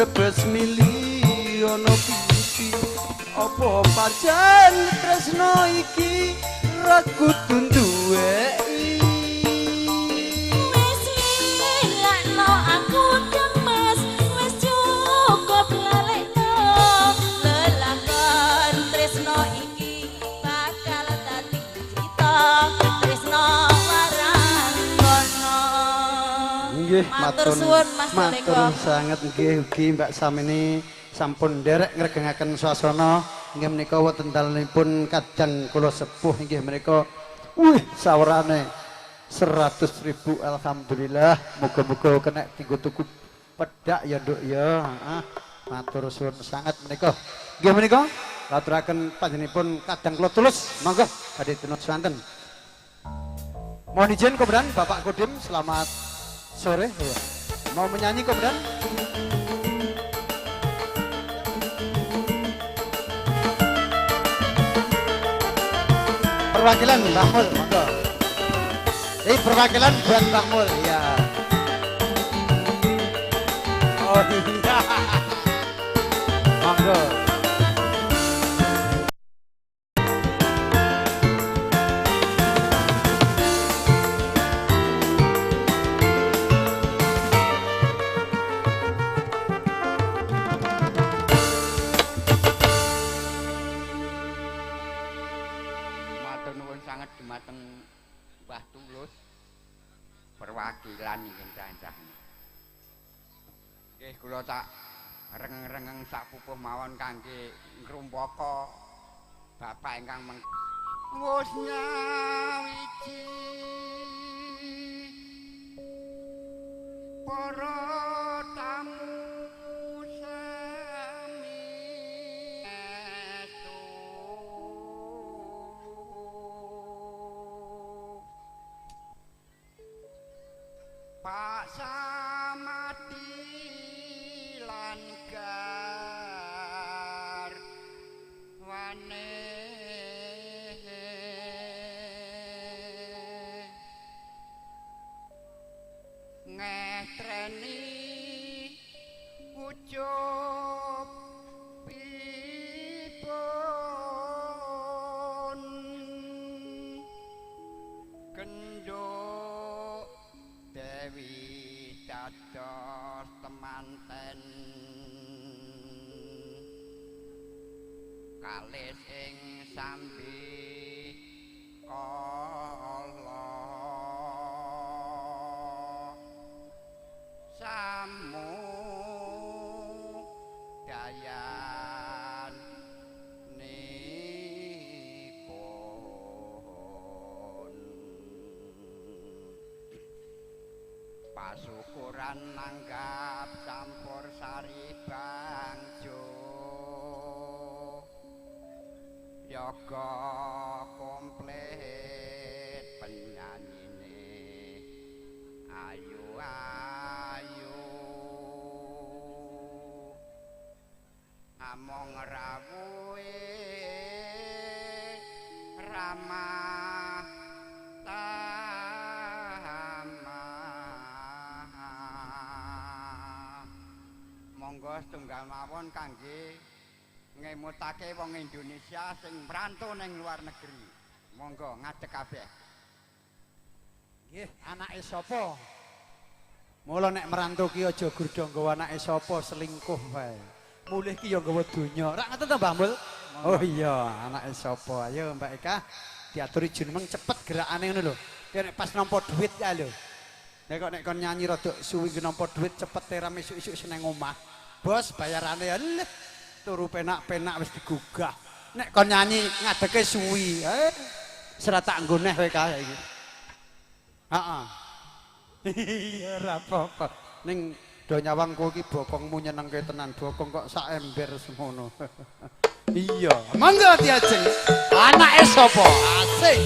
Brebes mili ana pipi apa pancen tresno iki ra kudu duweki wis lilakno aku Kang Mas wis cukup lalekno lelakon tresno iki bakal dadi crita tresno warang kono. Nggih, matur suwun Mas matur sanget nggih ugi Mbak Samini sampun nderek ngregengaken swasana inggih menika wonten dalemipun kadang kula sepuh inggih menika wih sawerane 100.000 alhamdulillah muga-muga kena dinggo tuku pedak ya nduk ya. Ah, matur suwun sanget menika. Nggih menika aturaken panjenenganipun kadang kula Tulus monggo badhe tinut swanten. Mohon izin Komandan Bapak Kodim selamat sore. Mau menyanyi Komandan? Perwakilan Mbah Mul, monggo. Ini perwakilan buat Mbah Mul, ya. Oh iya. Monggo. Perwakilan ingkang cah-cah. Nggih kula tak rengeng-rengeng sak pupuh mawon kangge ngrumpaka bapak ingkang wis nyawiji para tamu sami estu. Pak Samadi lan garwane ngetreni ujub pipun genduk Dewi dados temanten kalis ing sambi kala samu dayan nipun pasukuran nanggap campur sari bangjo yoga komplit penyanyine ayu ayu among rawuhe ramah monggo setunggal mawon kangge ngemutake wong Indonesia sing mrantau ning luar negeri. Monggo ngadeg kabeh. Nggih, anake sapa? Mula nek merantau ki aja gurdho nggawa anake sapa selingkuh wae. Mulih ki ya nggawa donya. Rak ngoten to Mbah Mul? Oh iya, anake sapa? Ayo Mbak Eka diaturi junemeng cepet gerakane ngono lho. Nek pas nampa dhuwit ya lho. Nek kok nek kon nyanyi rada suwi nampa dhuwit cepet teram isuk-isuk seneng omah. Bos bayarane ya leh turu penak-penak wis digugah. Nek kon nyanyi ngadeke suwi, serat tak nggo neh kowe kae iki. Heeh. Iya ora apa-apa. Ning do nyawang kowe iki bokongmu nyenengke tenan, bokong kok sak ember semono. Iya, monggo diajeng. Anake sapa? Asik.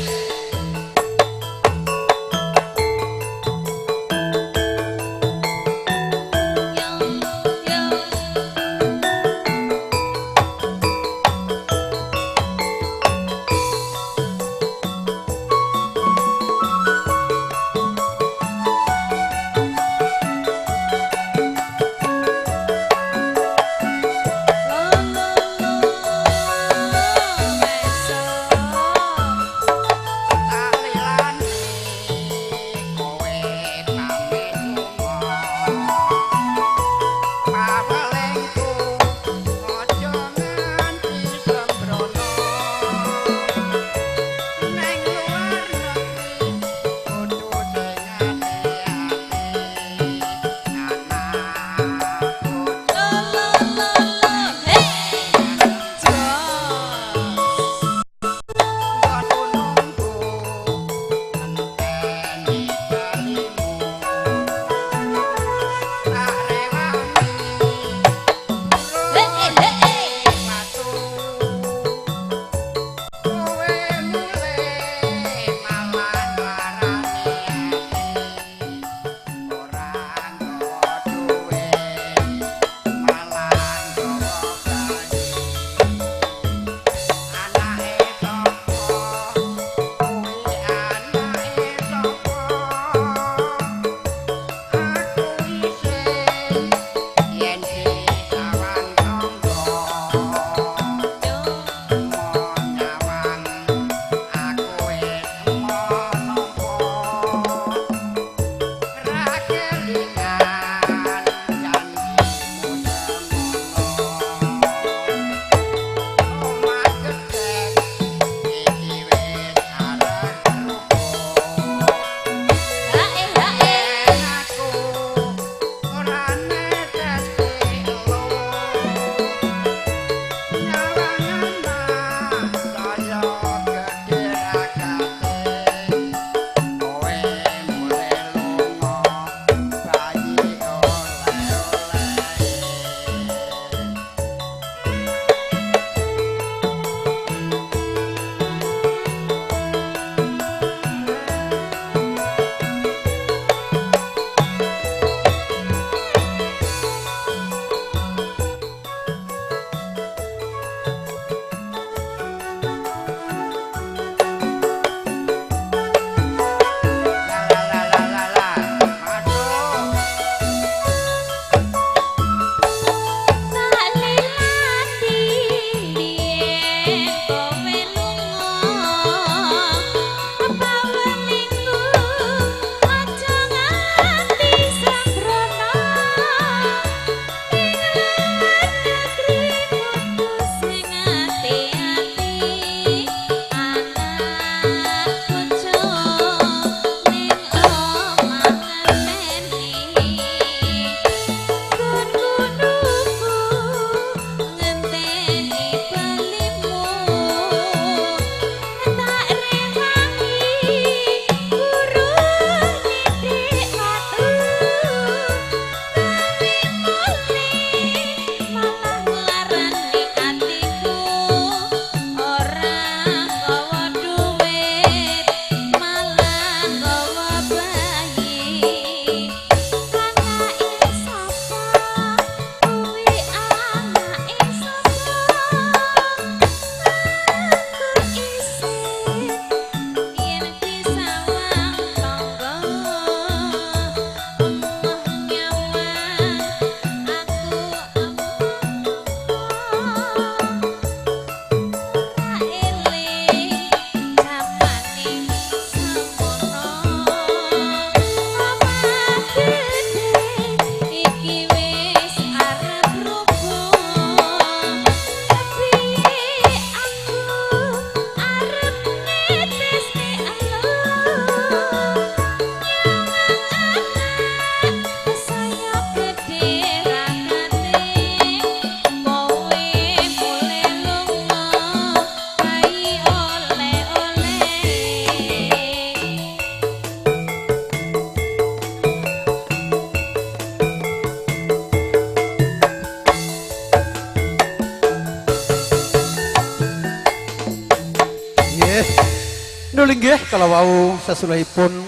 Inggih kalau wau sesulihipun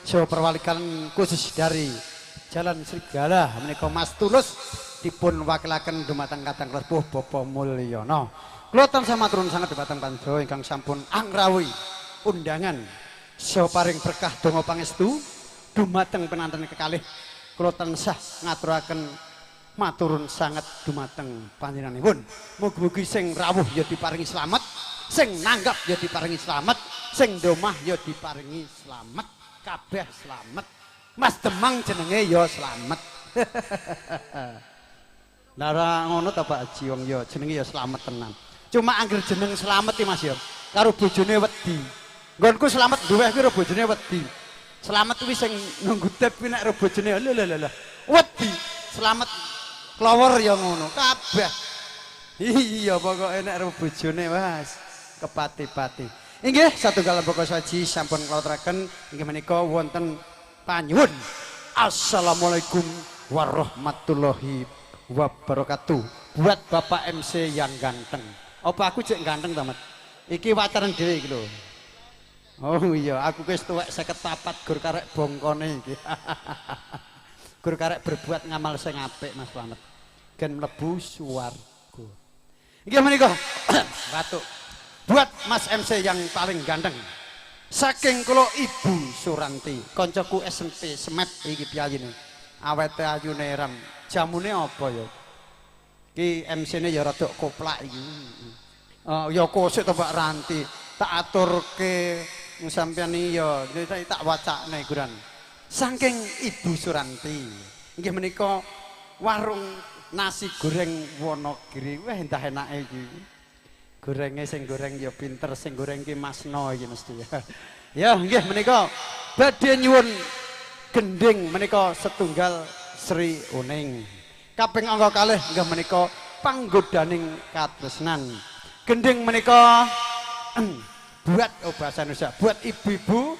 saha perwalikan khusus dari Jalan Serigala menika Mas Tulus dipun wakilaken dumateng kadang lepuh Bapak Mulyono. Kula tansah matur nuwun sanget dumateng panjenengan ingkang sampun angrawuhi undangan saha paring berkah donga pangestu dumateng penanten kekalih. Kula tansah ngaturaken maturun sanget dumateng panjenenganipun. Mugi-mugi sing rawuh ya diparingi slamet, sing nanggap ya diparingi slamet, sing domah ya diparingi slamet, kabeh slamet. Mas Demang jenenge ya slamet. Lah ora ngono ta Pak Haji, wong ya jenenge ya slamet tenan. Cuma angger jeneng slamet iki Mas ya, karo bojone wedi. Nggonku slamet duweh kuwi karo bojone wedi. Slamet kuwi sing nunggu tep kuwi nek karo bojone lho lho lho. Wedi. Slamet klower ya ngono kabeh. Iya pokoke nek karo bojone Mas kepati-pati. Inggih satunggal baka saji sampun kula aturaken inggih menika wonten panyuwun. Assalamualaikum warahmatullahi wabarakatuh. Buat Bapak MC yang ganteng. Apa aku cek ganteng ta, Mat? Iki wacaran dhewe iki lho. Oh iya, aku wis tuwek 54 gur karek bongkone iki. Gur karek berbuat ngamal sing apik Mas Slamet. Gen mlebu swarga. Inggih menika batuk. Buat Mas MC yang paling ganteng. Saking kula Ibu Suranti, koncoku SMP Semep iki piyayine. Awete ayune ram. Jamune apa ya? Iki MC-ne ya rada koplak iki. Ya kosik to Mbak Ranti. Tak aturke sampeyan iki ya tak wacakne guran. Saking Ibu Suranti. Inggih menika warung nasi goreng Wonogiri. Wah entah enake iki. Gorenge sing goreng ya pinter, sing goreng ki Masno iki mesti. Ya nggih menika badhe nyuwun gendhing menika setunggal Sri Uning. Kaping angka kalih nggih menika panggodaning katresnan. Gendhing menika buat oh bahasa Indonesia, buat ibu-ibu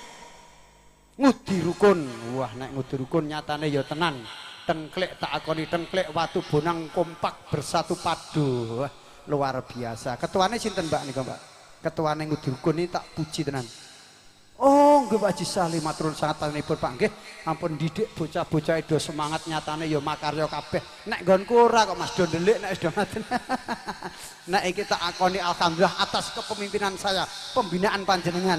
ngudi rukun. Wah nek ngudi rukun nyatane ya tenan. Tengklek tak akoni tengklek watu bonang kompak bersatu padu. Wah luar biasa. Ketuane sinten Mbak nika Mbak? Ketuane ngudi rukun ini tak puji tenan. Oh nggih Pak Haji Salim matur sangat panjenenganipun Pak nggih. Ampun didik bocah-bocah do semangat nyatane ya makarya kabeh. Nek nggonku ora kok Mas do ndelik nek wis do ngaten. Nek iki tak akoni alhamdulillah atas kepemimpinan saya, pembinaan panjenengan.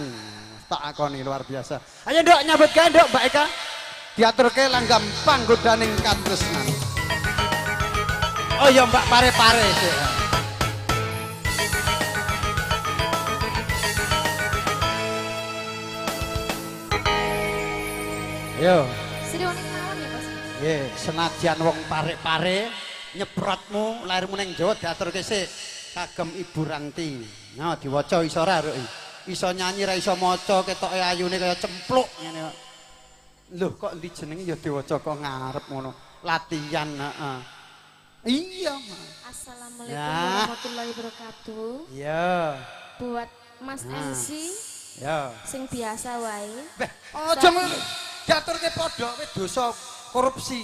Tak akoni luar biasa. Ayo nduk nyambut gawe nduk Mbak Eka. Diaturke langgam panggodaning katresnan. Oh ya Mbak pare-pare sik. Yo. Sri Uning mawon ya, Mas. Nggih, senajan wong pare-pare nyeprotmu lairmu ning Jawa diaturke sik kagem Ibu Ranti. Nah, diwaca iso ora ruk. Iso nyanyi ra iso maca ketoke ayune kaya cempluk ngene kok. Lho kok endi jenenge ya diwaca kok ngarep ngono. Latihan heeh. Iya. Assalamualaikum warahmatullahi wabarakatuh. Iya. Buat Mas MC. Ya. Sing biasa wae. Beh, aja ngono. Diaturke padha kowe dosa korupsi.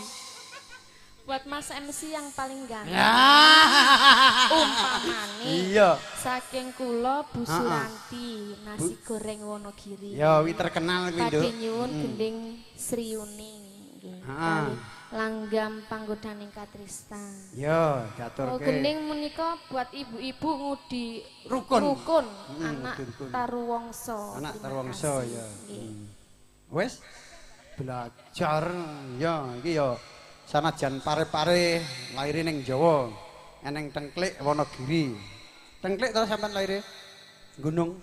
Buat Mas MC yang paling ganteng. Ya. Umpamane. Iya. Saking kula Bu Suranti, nasi goreng Wonogiri. Ya, wi terkenal kuwi, Nduk. Badhe nyuwun gendhing Sri Uning nggih. Heeh. Langgam panggodaning katresnan. Ya, diaturke. Oh, gendhing menika buat ibu-ibu ngudi rukun. Rukun, anak Taruwangsa. Anak Taruwangsa ya. Wis belajar ya iki ya sanajan pare-pare laire ning Jawa, eneng Tengklik Wonogiri. Tengklik to sampean laire? Gunung.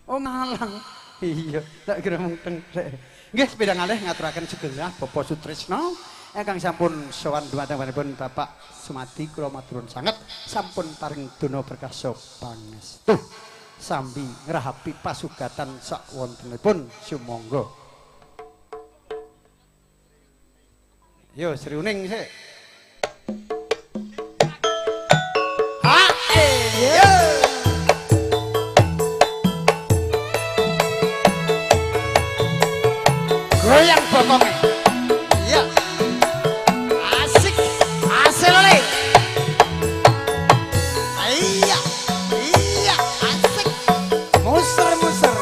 Oh Malang. Iya, tak kira mung Tengklik. Nggih, sepeda ngalih ngaturaken sugeng Bapak Sutrisno ingkang sampun sowan dumateng Bapak Sumadi kula matur nuwun sanget sampun paring dana berkah pangestu. Sambi ngrahapi pasugatan sakwontenipun sumangga. Yo Sri Uning sik. Ha yo. Goyang bokonge. Iya. Asik. Asik lho. Iya. Iya, asik. Muser-muser.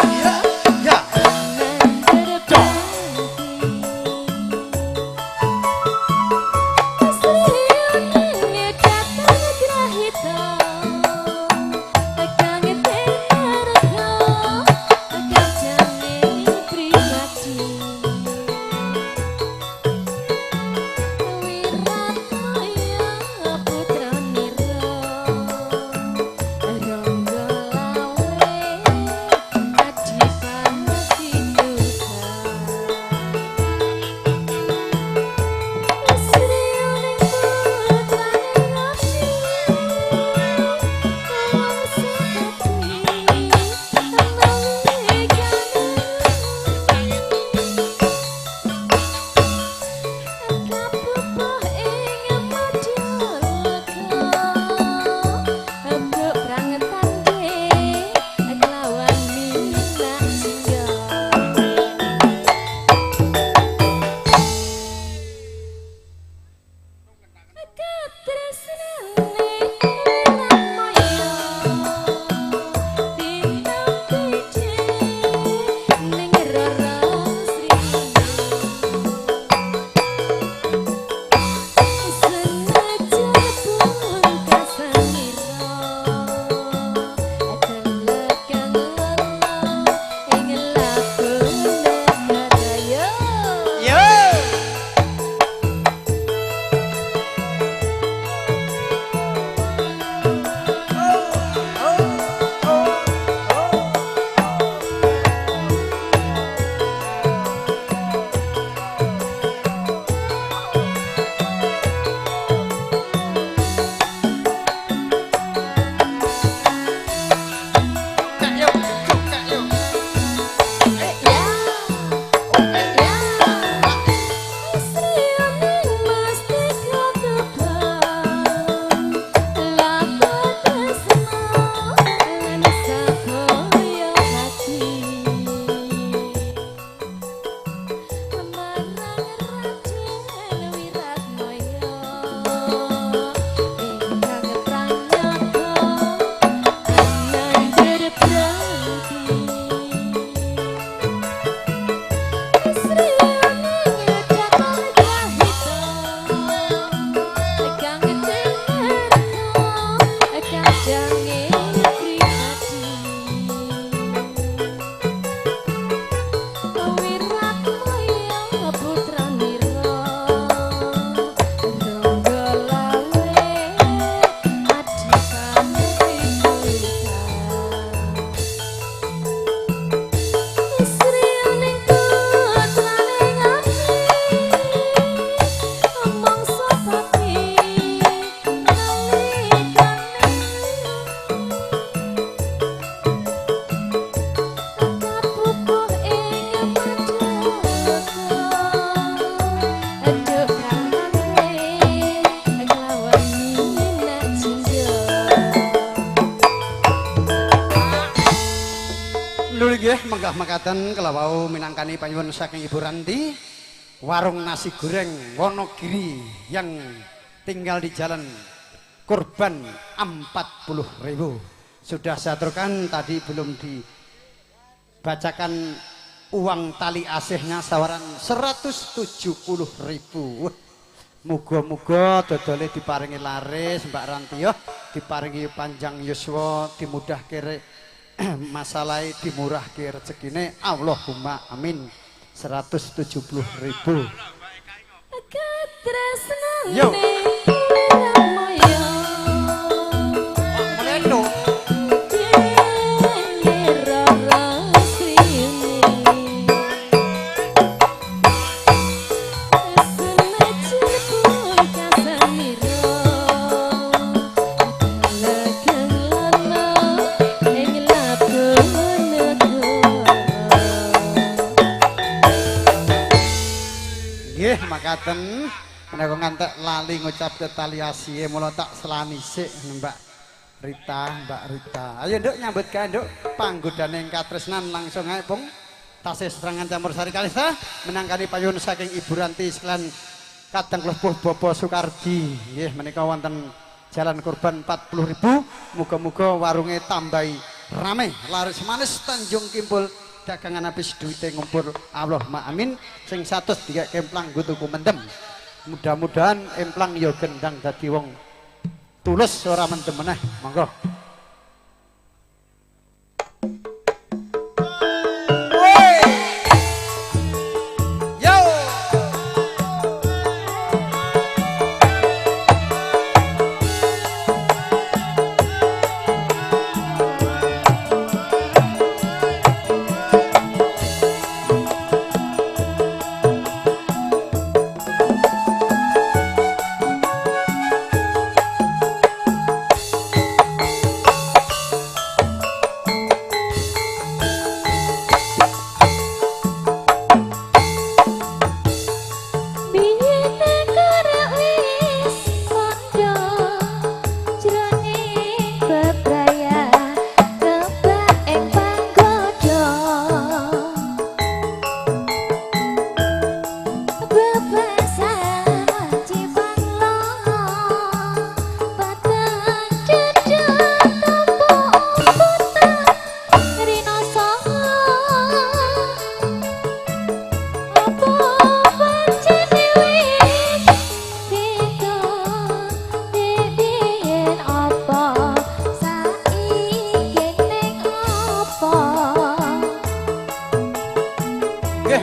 Ya ya ya. Mekaten kelawau minangkani panyuwun saking Ibu Ranti, warung nasi goreng Wonogiri yang tinggal di Jalan Kurban 40.000. Sudah saya aturkan tadi belum dibacakan uang tali asihnya sawaran 170.000. Muga-muga dodole diparingi laris Mbak Ranti yo, diparingi panjang yuswa, dimudahke masalahnya dimurahke rezekine, Allahumma amin. 170.000. Yo. Makaten menika ngantek lali ngucapke tali asihe mula tak selani sik Mbak Rita, Mbak Rita. Ayo nduk nyambut gawe nduk panggodane ing katresnan langsung ae Pung. Tasih serangan campur sari kalista menangkani payun saking Ibu Ranti sekalian kadang lepuh Bapak Sukardi. Nggih menika wonten Jalan Kurban 40.000. Muga-muga warunge tambahi Rame laris manis Tanjung Kimpul, dagangan habis duite ngumpul. Allahumma amin. Sing 100 dikek kemplang nggo tuku mendem. Mudah-mudahan emplang ya gendang dadi wong tulus ora mendem meneh. Monggo.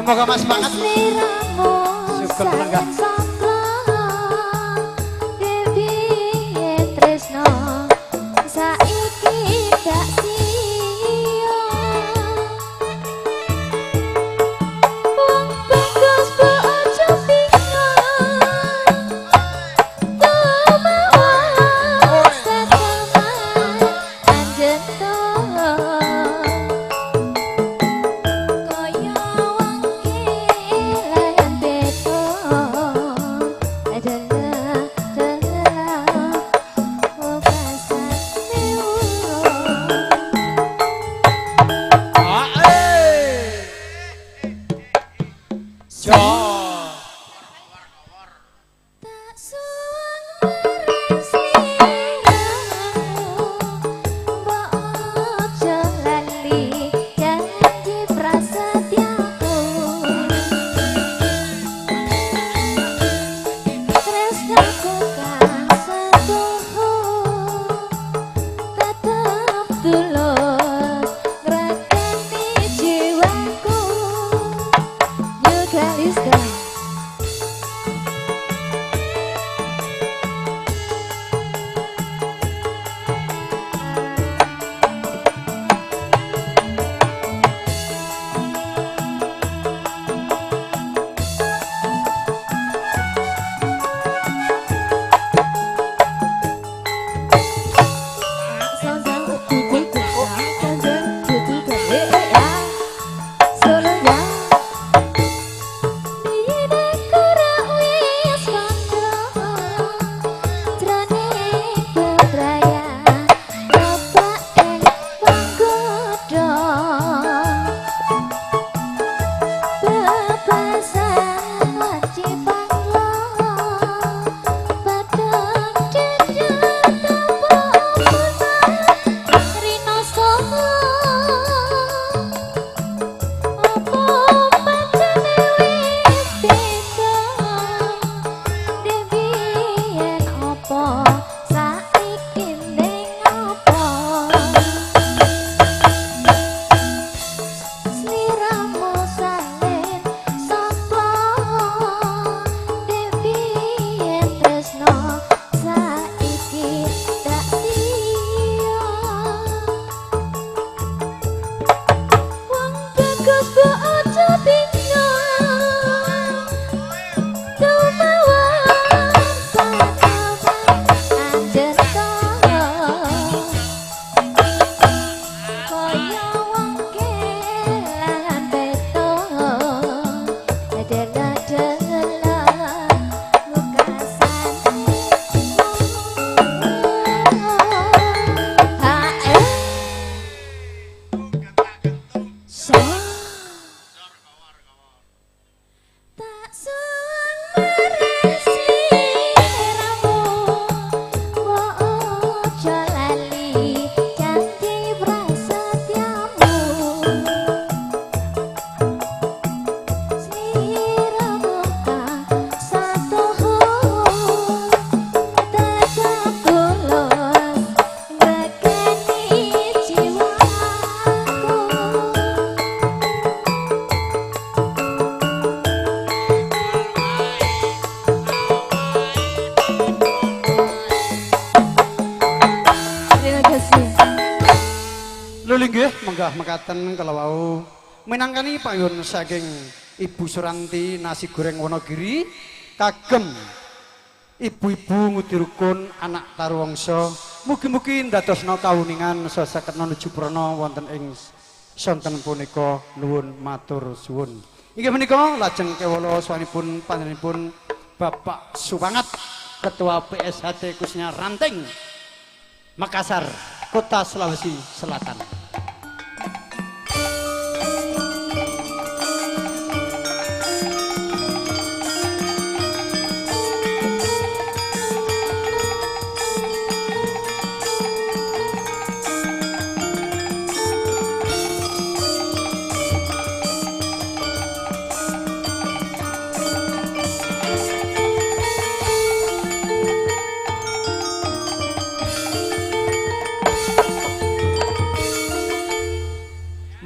Moga mas semangat. Syukur lenggah. mekaten kala wau minangkani payun saking Ibu Suranti nasi goreng Wonogiri kagem ibu-ibu ngudi rukun anak taruwangsa mugi-mugi ndadosna kauningan sasaketna nuju prana wonten ing sonten punika nuwun matur suwun. Inggih menika lajeng kewala swanipun panjenenganipun Bapak Supangat Ketua PSHT khususnya Ranting Makassar, Kota Sulawesi Selatan.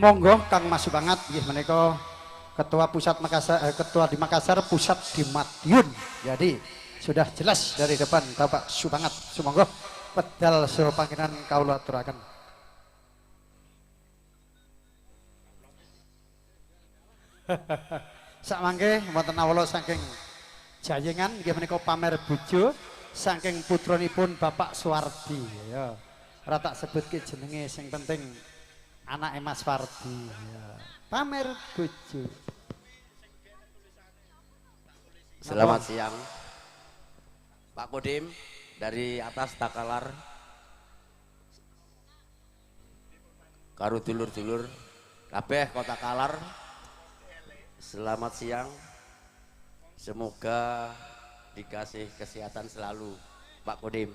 Monggo Kang Mas Supangat nggih menika Ketua Pusat Makassar, Ketua di Makassar, Pusat di Madiun. Jadi sudah jelas dari depan Bapak Supangat. Sumangga pedal sira panggenan kawula aturaken. Sak mangke wonten awala saking Jayengan nggih menika pamer bojo saking putranipun Bapak Suwardi ya. Ora tak sebutke jenenge sing penting anake Mas Wardi ya. Pamer bojo. Selamat siang Pak Kodim dari atas Takalar karo dulur-dulur kabeh Kota Kalar. Selamat siang, semoga dikasih kesehatan selalu Pak Kodim.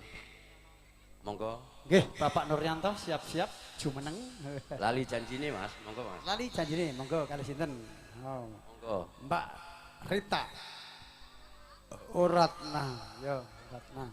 Monggo. Nggih, Bapak Nuryanto siap-siap jumeneng. Lali janjine Mas, monggo Mas. Lali janjine, monggo kali sinten? Oh. Monggo. Mbak Rita. Oratna, yo Ratna.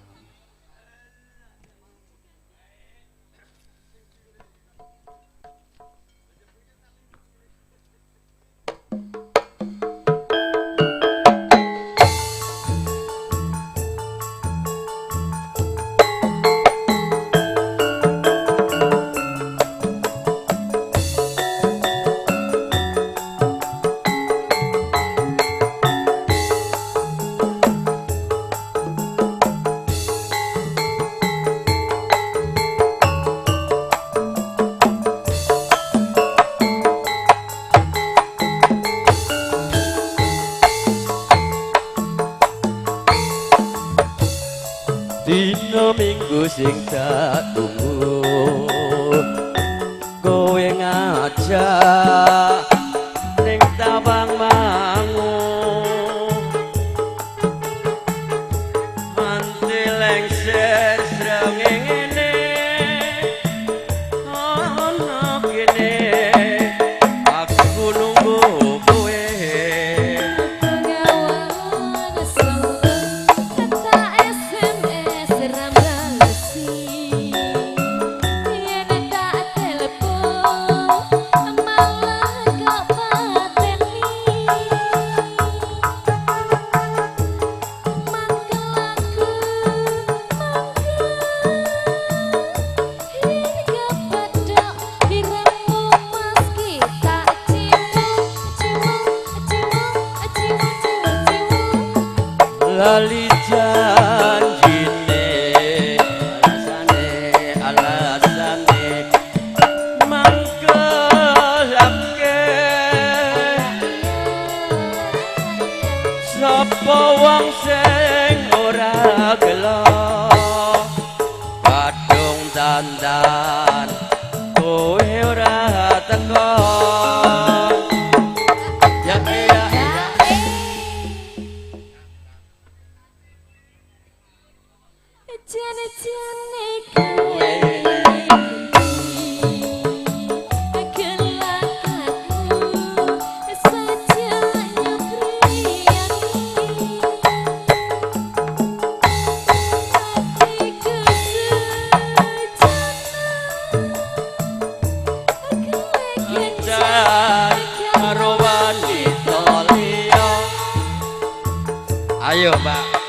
Dino minggu sing tak tunggu kowe ngajak ning Tawang Mangu anti lengser srengenge ana kene aku nunggu kowe. Lali janjine alasane alasane mangkelake sapa wong sing ora gelo kadung dandan kowe ora teko. Ya ya ya jane-jane kowe kelakatmu saja nyebriyani atiku sejana kowe kencan karo wanita liya. Ayo Mbak.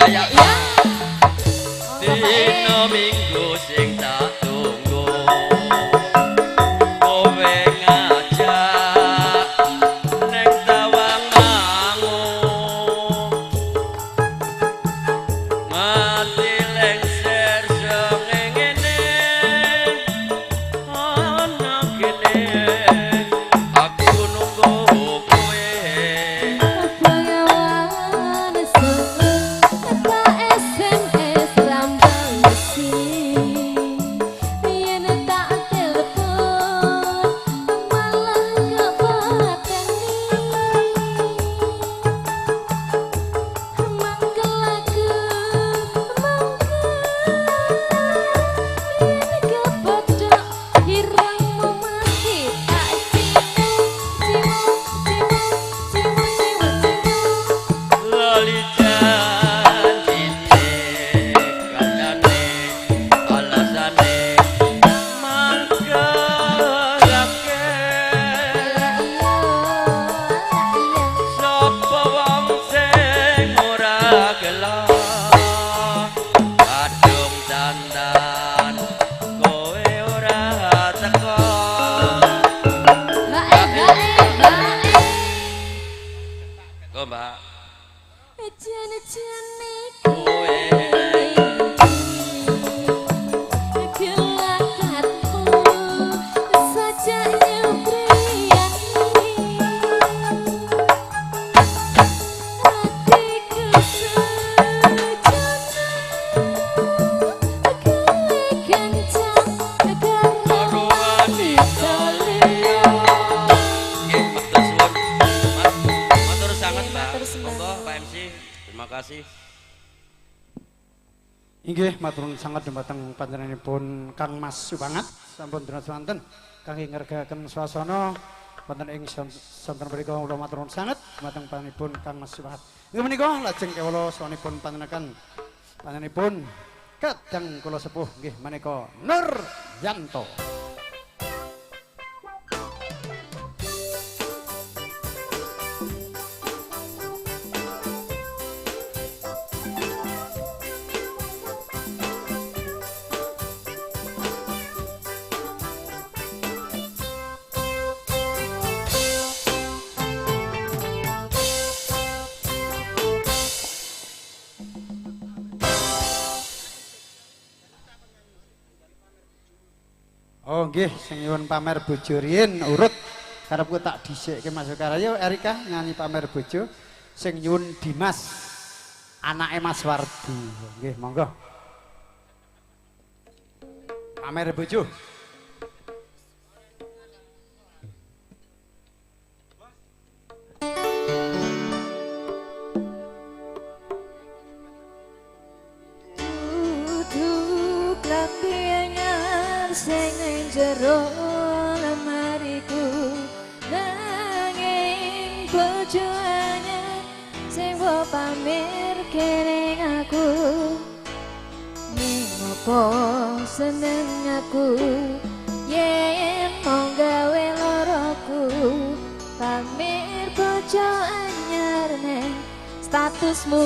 ya ya. Dino Minggu sing tak tunggu, kowe ngajak neng Tawangmangu, mati lengser sengengene ana kene aku nunggu kowe. Pengawan tak SMS rambal besi, yen tak telepon malah kepateni. Mangkel aku mangkel, yen kepethuk irungmu mati tak cimu cimu cimu cimu cimu cimu. Lali janjine kancane alasane mangkelake Lah iya, lah iya. sapa wong sing ora gelo kadung dandan kowe ora teko. Hae hae hae. Go Mbak. Jane-jane Kowe gelakatmu sajak nyebriyani, atiku sejana gawe kencang karo wanita liya. Nggih, matur suwun. Mas, matur sanget, Nggih, Mbak. matur sembah Monggo nuwun. Pak MC. Terima kasih. Inggih, matur nuwun sanget dumateng panjenenganipun Kang Mas Supangat sampun dina swanten kangge ngregaken swasana wonten ing sonten mriku. Kula matur nuwun sanget dumateng panjenenganipun Kang Mas Supangat. Inggih menika lajeng kewula sawanipun panjenengan panjenenganipun kadang kula sepuh nggih menika Nur Yanto. Oh nggih, sing nyuwun pamer bojo riyin urut karepku tak dhisikke Mas Sukarayo. Erika nyanyi pamer bojo sing nyuwun Dimas anake Mas Wardi. Nggih, monggo. Pamer bojo. Dudu klambi anyar sing ning jero lemariku, nanging bojo anyar sing mbok pamerke ning aku. Ning opo seneng aku yen mung gawe loroku, pamer bojo anyar ning statusmu.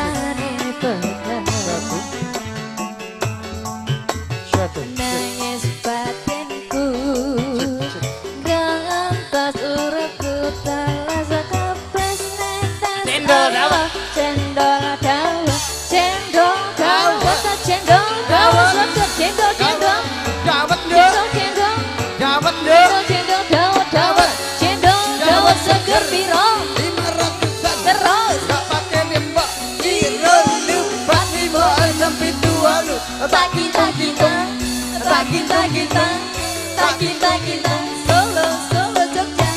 rasane peteng. Nangis batinku grantas uripku telas kepes netes. Cendol dawet, cendol dawet, cendol dawet, cendol dawet, cendol cendol dawet nduk, cendol dawet nduk, cendol dawet dawet, cendol dawet seger piro 500-an terus gak pake lembok piro lupa 5 6 7 8 tak kita kita tak kita kita tak kita kita Solo Solo Jogja.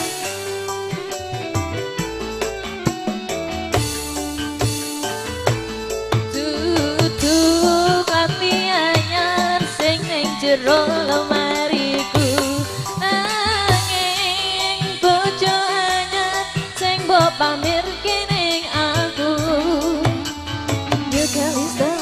Dudu kami anyar sing ning jero lemariku, nanging bojo anyar sing mbok pamerke ning aku. Yo Kalista.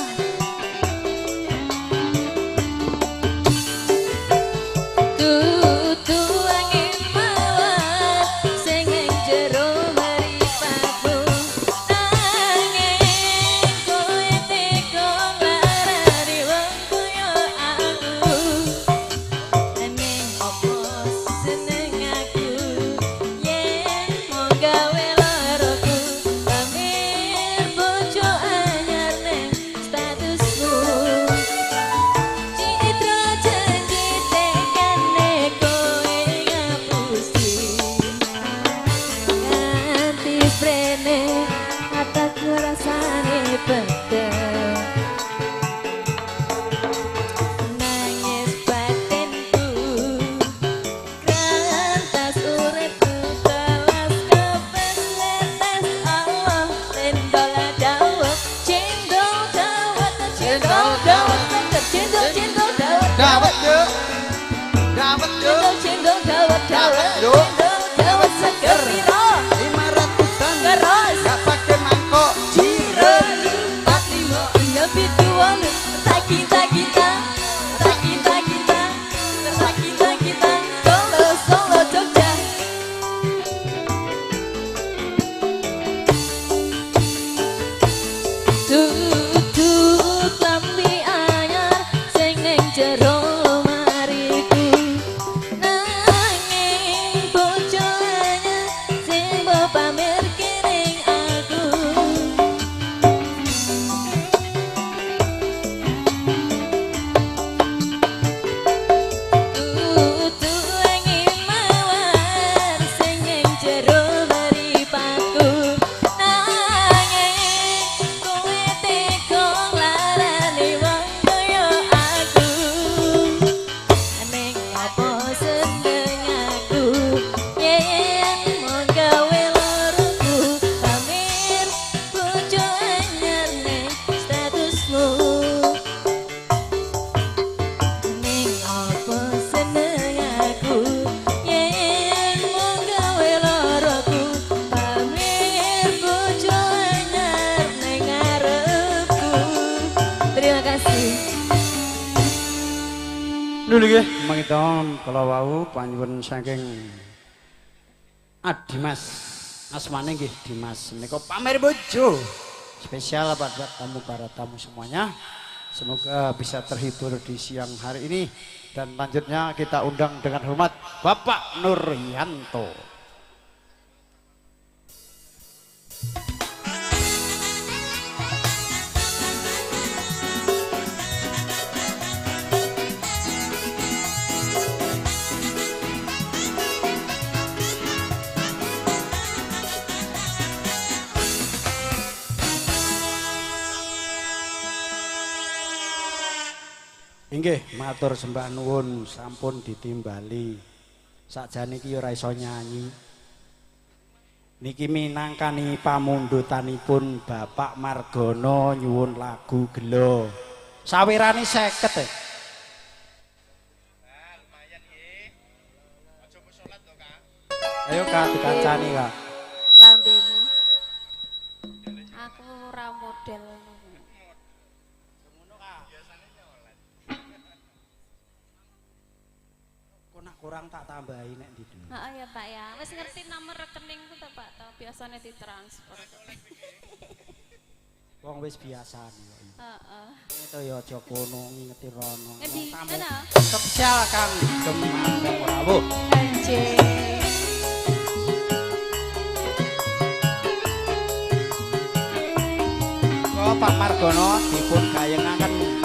Dudu angin mawar sing ning jero mripatku, nanging kowe tega nglarani wong kaya aku. Nanging opo seneng aku yen mung gawe loroku, pamer bojo anyar ning statusmu. Citra janji tekane kowe ngapusi, nganti sprene ataku rasane peteng. Nangis batinku grantas uripku telas kepes letes. Allah cendol dawet, cendol dawet, cendol dawet seger, cendol cendol dawet dawet nduk, dawet nduk, cendol cendol dawet dawet, Nduk. cendol dawet seger piro 500-an terus gak pake mangkok Ciro 4 5 6 7 8 tak kita kita tak kita kita tak kita kita Solo Solo Jogja. Dudu klambi anyar sing ning jero lemariku, nanging bojo anyar sing mbok pamerke ning aku. Dudu angin mawar sing ning jero mripatku, nanging kowe tega nglarani wong kaya aku. Ning apa seneng aku yen mung gawe loroku, pamer bojo anyar ning statusmu. Ning apa seneng aku yen mung gawe loroku, pamer bojo anyar ning ngarepku. Terima kasih. Lho nggih, mangiton kala wau panyuwun saking Adimas. Asmane nggih Dimas menika pamer bojo. Spesial buat tamu para tamu semuanya. Semoga bisa terhibur di siang hari ini. Dan lanjutnya kita undang dengan hormat Bapak Nuryanto. Inggih, matur sembah nuwun sampun ditimbali. Sakjane iki ora iso nyanyi. Niki minangkani pamundutanipun Bapak Margono nyuwun lagu Gelo. Sawirane 50 e. Ayo Kak dikancani Kak. Lambemu. Aku ora model. Kurang tak tambahi nek ndi. Heeh ya Pak ya. Wis ngerti nomor rekeningku ta Pak ta? Biasane ditransfer. Wong wis biasane kok. Heeh. Itu ya aja kono ngingeti rono. Ngendi? Tamu Ana. spesial kang Gemandang Rawuh. Anjir. Kok Pak Margono dipun gayengaken.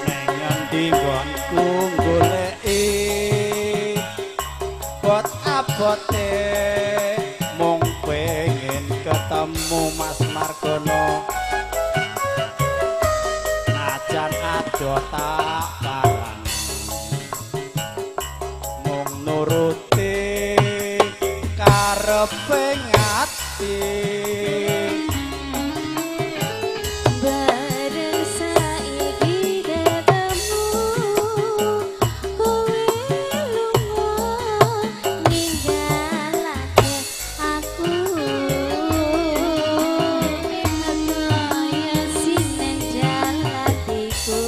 Neng ngendi nggonku goleki bot abote mung pengen ketemu Mas Margono. Najan adoh tak parani mung nuruti karepe ati. Bareng saiki ketemu kowe lunga ninggalake aku. Kaya sinen jalatiku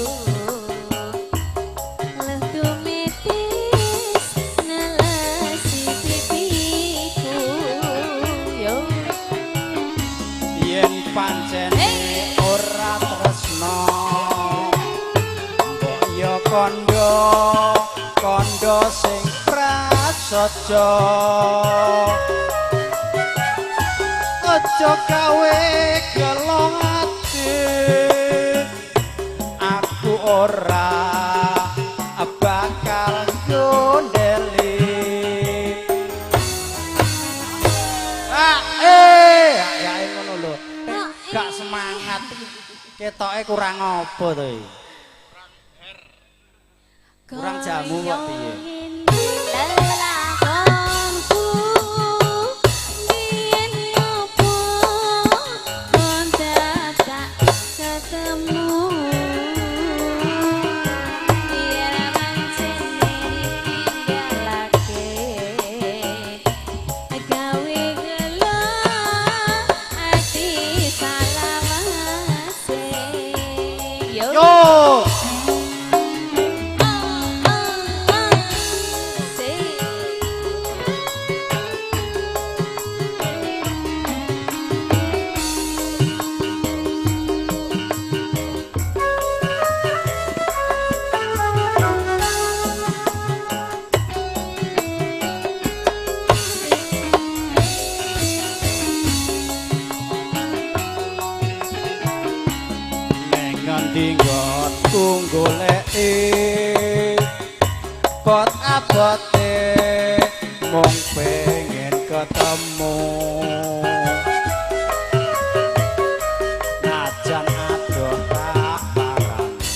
leh tumitis nelesi pipiku. Yo. Yen pancene ora tresno mbok ya kandha kandha sing prasaja. Aja gawe gelo ati, aku ora bakal gondeli. Ah, ya ngono lho. Gak semangat iki. Ketoke kurang apa to iki? Kurang jamu kok piye? Lelakonku biyen ngopo kon tak ketemu. Biar pancene ninggalake gawe gelo ati salawase. Yo. Yo. Neng ngendi nggonku goleki bot abote mung pengen ketemu. Najan adoh tak parani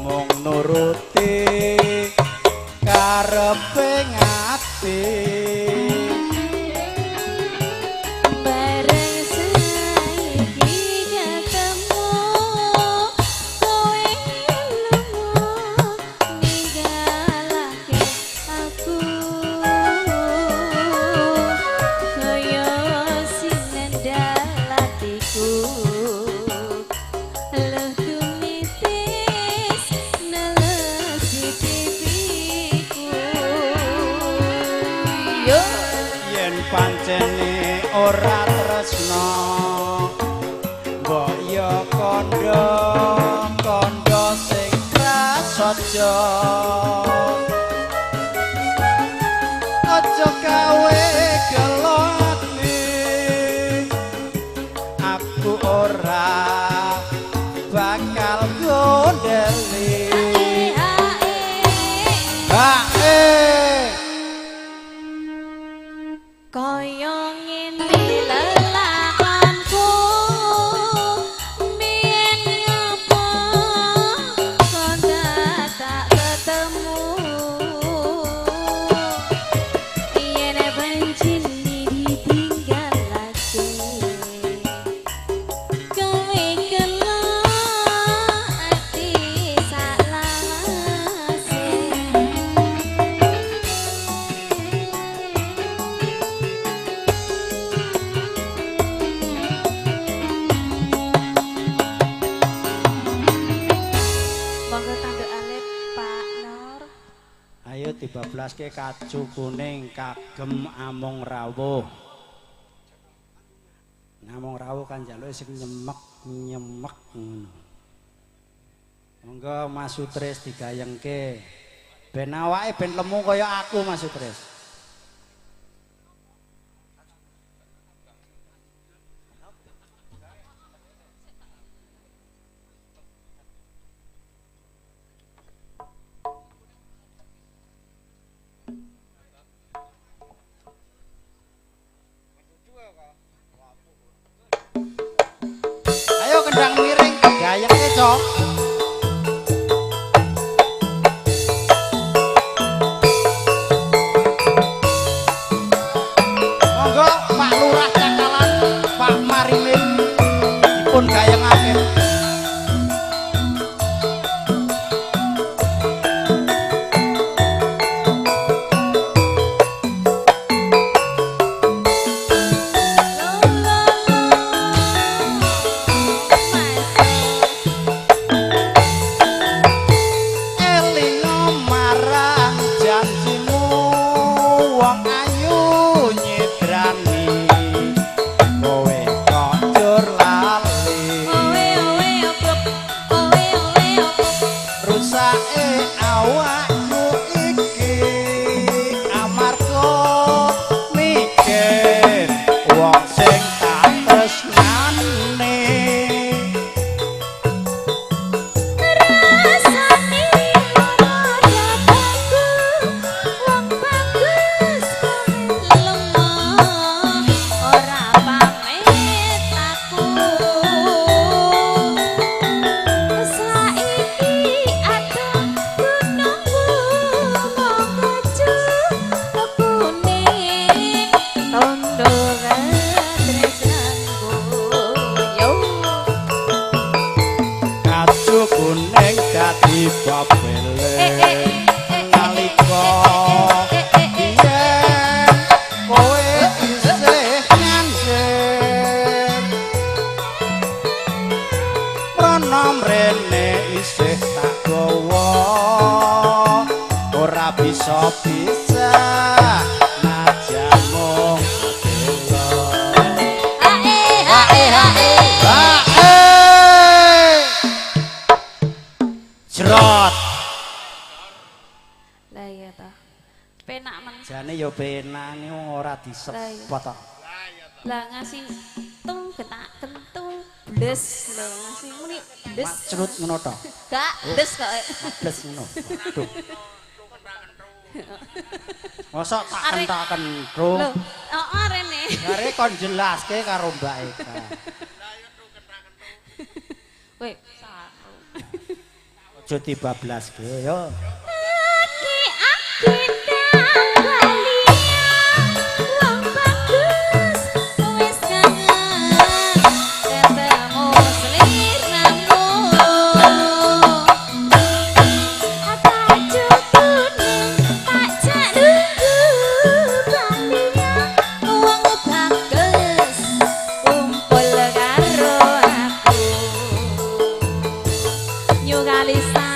mung nuruti karepe ati. Bareng saiki ketemu kowe lunga ninggalake aku. Kaya sinen dalatiku leh tumitis nelesi pipiku. Yo. Yen pancene ora tresno mbok ya kandha kandha sing prasaja. Aja gawe gelo ati, aku ora bakal gondeli. Ha eh. Kaya ngene lelakonku biyen ngopo kon tak ketemu. Yen bencine ditinggalake gawe dibablaske kacu kuning kagem amung rawuh. Namung rawuh kan njaluke sing nyemek-nyemek ngono. Monggo Mas Sutris digayengke. Ben awake ben lemu kaya aku Mas Sutris. Ayo kendang miring gayengke, Cok. Monggo Pak Lurah Cakalan, Pak Marimin dipun gayengake. Lah ngasih tung getak kentu bles lho ngasih muni bles crut ngono to. Gak bles kok. Bles ngono. Waduh. Mosok tak kentak-kentu. Lho, heeh rene. Jare kon jelaske karo Mbak Eka. Weh, saru. Aja dibablaske yo. Kalisa.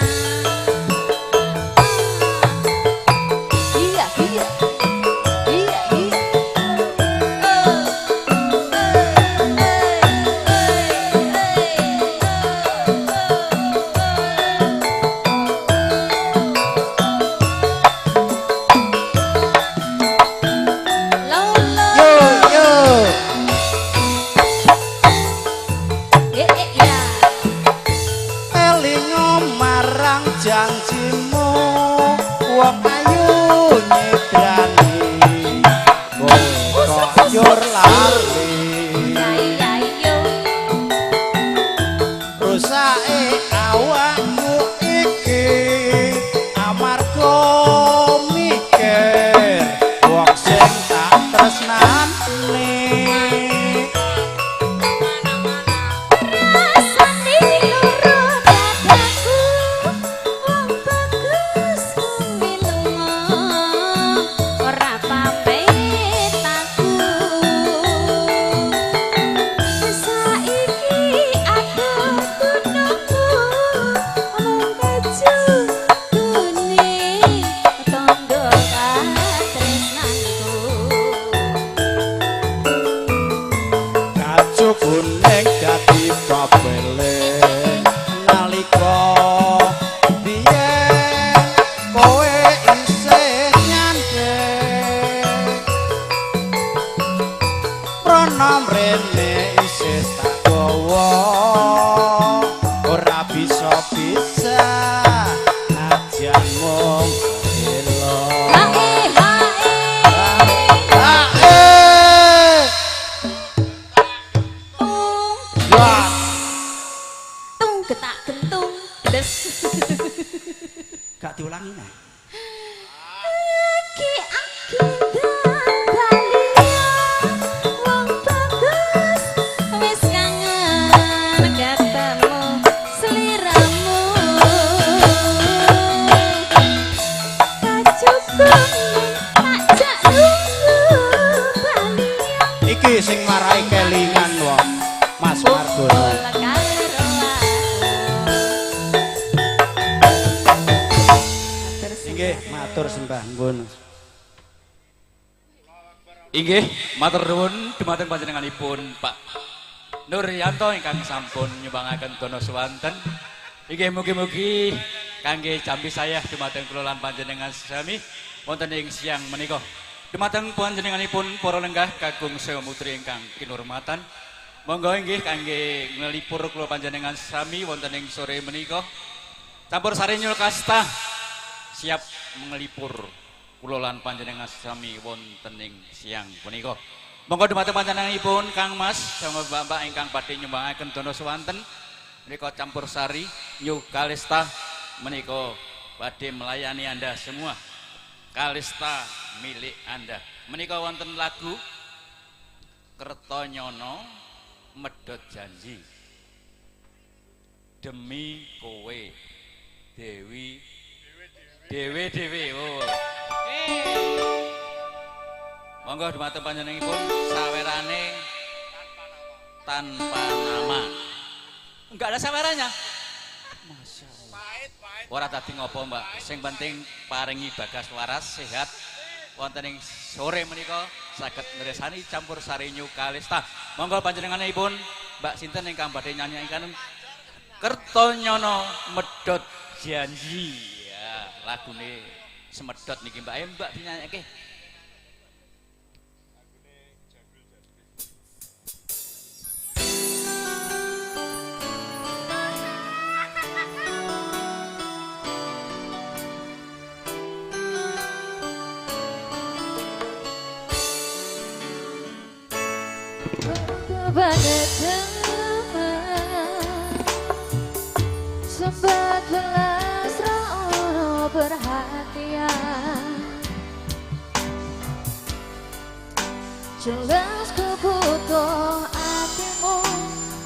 Baju kuning dadi papele nalika biyen kowe isih nyandhek prana mrene isih tak gawa ora bisa-bisa najan mung elo. Hae hae Hae. Tung Ya. tung getak gentung des. Gak diulangi nah. Aki aki dan balia wong bagus wis kangen ketemu sliramu kacukup tak jak lulu balia Iki sing marai kelingan wong Mas Margono. kumpul karo aku. Inggih, matur sembah nuwun. Inggih, matur nuwun dumateng panjenenganipun Pak Nuryanto ingkang sampun nyumbangaken dana swanten. Inggih mugi-mugi kangge jambi saya dumateng kula lan panjenengan sami wonten ing siang menika. Dumateng panjenenganipun para lenggah kakung saha mutri ingkang kinurmatan. Monggo inggih kangge nglipur kula panjenengan sami wonten ing sore menika. Campur sari Nyul Kasta siap mengelipur kula lan panjenengan sami wonten ing siang punika. Monggo dumateng panjenenganipun Kang Mas sama Mbak-mbak ingkang badhe nyumbangaken dana swanten menika campur sari New Kalista menika badhe melayani Anda semua. Kalista milik Anda. Menika wonten lagu Kertonyono Medhot Janji. Demi kowe Dewi Dewe dewe. Oh. Monggo dumateng panjenenganipun sawerane tanpa nama. Enggak ada sawerannya. Masya Allah. Ora dadi ngopo, Mbak. Sing penting paringi bagas waras sehat wonten ing sore menika saged ngresani campur sari New Kalista. Monggo panjenenganipun Mbak sinten ingkang badhe nyanyikan Kertonyono Medhot Janji. Ya, lagune semedhot niki Mbak. Ayo Mbak dinyanyikke. Kepada teman sempat belas ra ono perhatian jelas ku butuh hatimu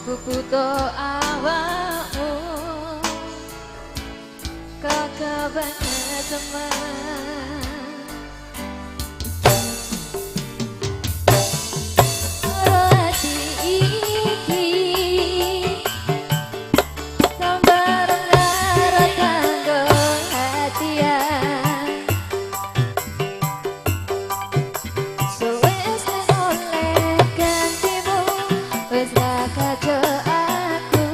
ku butuh awakmu kakak banget teman. Ati iki tambah lara kanggo hatian suwes oleh gantimu wis ra kajo aku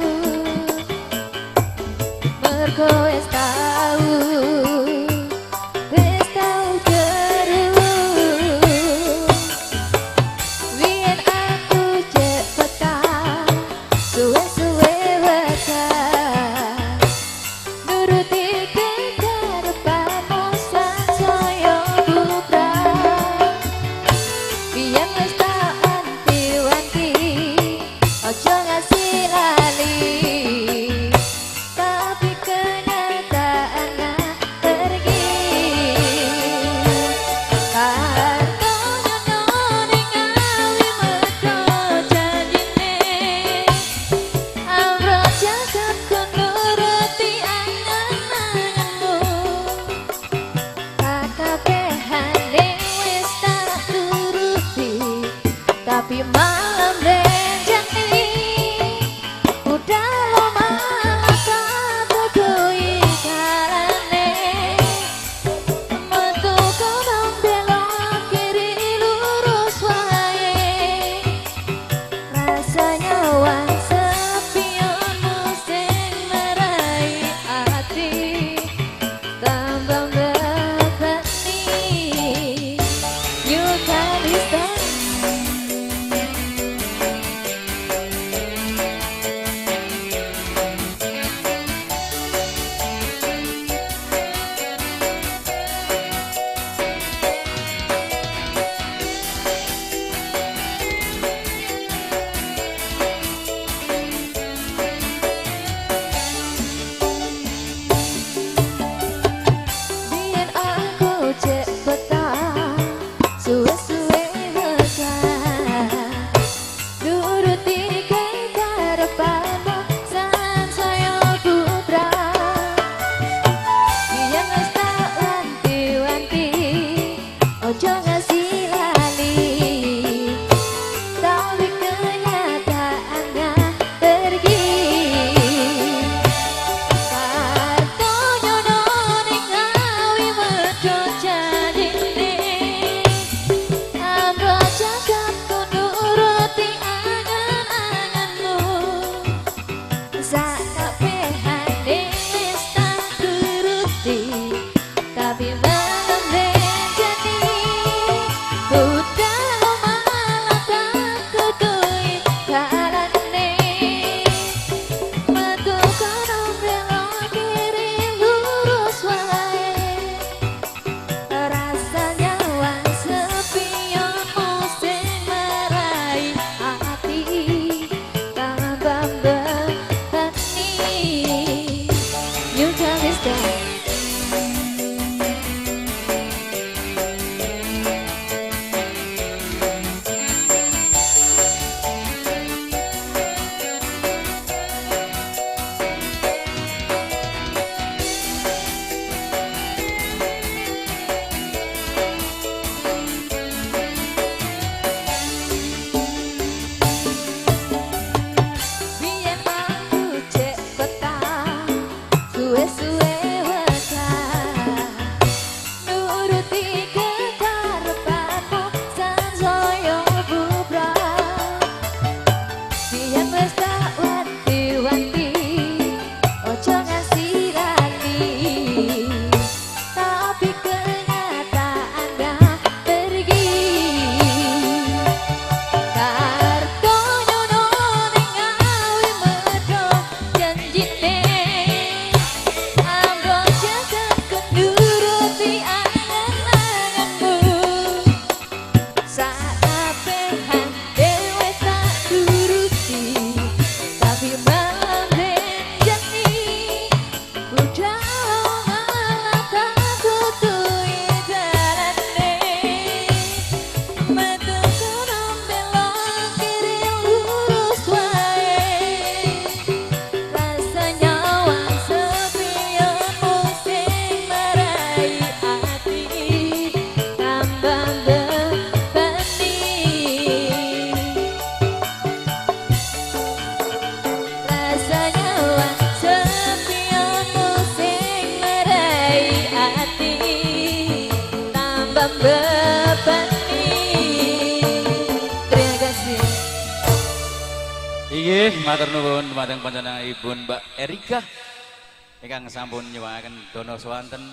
mergo wis tau terus. Wien aku cepetan, suwe-suwe wetan, nuruti kekarepanmu sansaya bubrah. Biyen wis tak wanti-wanti, aja ngasih lali, tapi kenyataannya pergi. Kartonyono ning awi medhot janjine, amro jagat ku nuruti angan-anganmu. Kakabehane wis tak turuti, tapi malam renjani. nyawang sepionmu sing marai ati tambah bebani. Yukalista. Biyen aku cek betah, suwe-suwe betah, nuruti kekarepanmu sansaya putra. Biyen wis tak wanti-wanti, ojo ngasih lali, tapi kenyataannya pergi. Kartonyono ning Ngawi medhot janjine, amro jagatku nuruti angen-angenmu. Sakabehane wis tak turuti, tapi malam renjani budal malah tak tutui dalane. Metu kono belok kiri lurus wae, rasa nyawang sepionmu sing marai ati tambah bebani. Yukalista. Biyen aku cek betah, suwe-suwe wegah, nuruti kekarepanmu sansaya bubrah. Biyen wis tak wanti-wanti, ojo ngasih lali, tapi kenyataannya pergi. Kartonyono ning Ngawi medhot janjine, amro jagatku nuruti angen-angenmu. Sakabehane wis tak turuti, tapi malam renjani budal malah tak tutui dalane. Metu kono belok kiri lurus wae, rasa nyawang sepionmu sing marai ati tambah bebani. Rasa nyawang sepionmu sing marai ati tambah bebani. Terima kasih. Inggih, matur nuwun dumateng panjenenganipun Mbak Erika ingkang sampun nyuwungaken dana swanten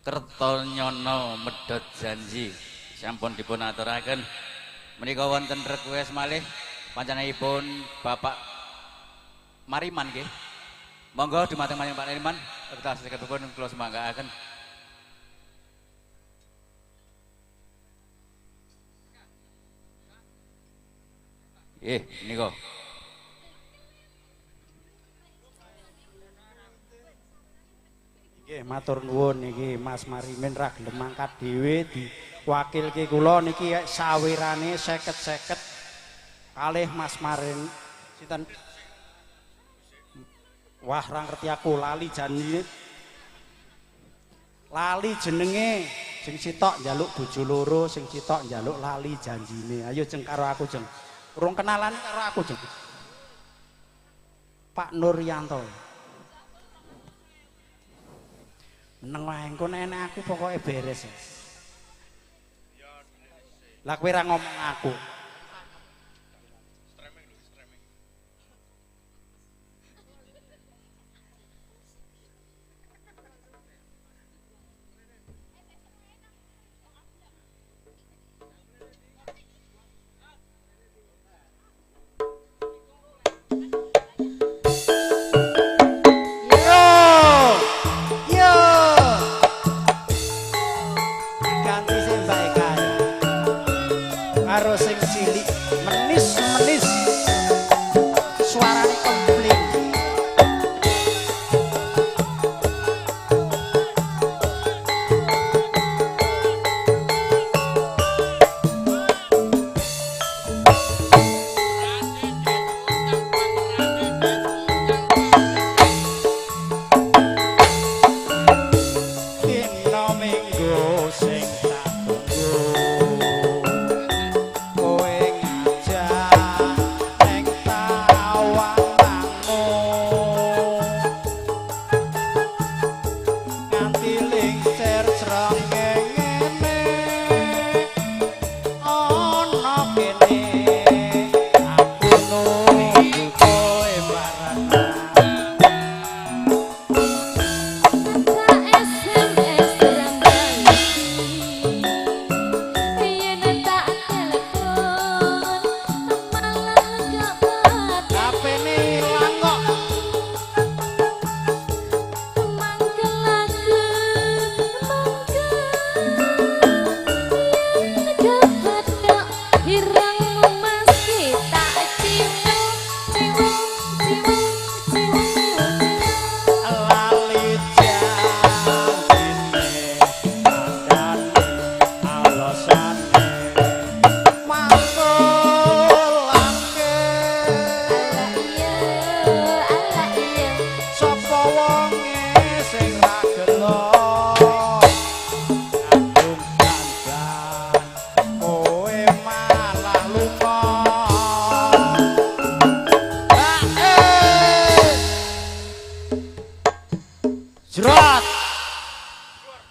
Kertonyono medhot janji sampun dipun aturaken. Menika wonten request malih panjenenganipun Bapak Mariman nggih. Monggo dumateng panjenengan Pak Mariman kertas sedekapipun kula sumanggaaken. Nggih, menika. Nggih, matur nuwun niki Mas Marimin ra gelem mangkat dhewe diwakilke kula niki sawirane 50-50 kalih Mas Marin sinten. Wah, ra ngerti aku lali janjine. Lali jenenge, sing sitok njaluk bojo loro, sing sitok njaluk lali janjine. Ayo jeng karo aku jeng. Urung kenalan karo aku jeng. Pak Nuryanto. Meneng wae engko nek enek aku pokoke beres. Lah kowe ra ngomong aku.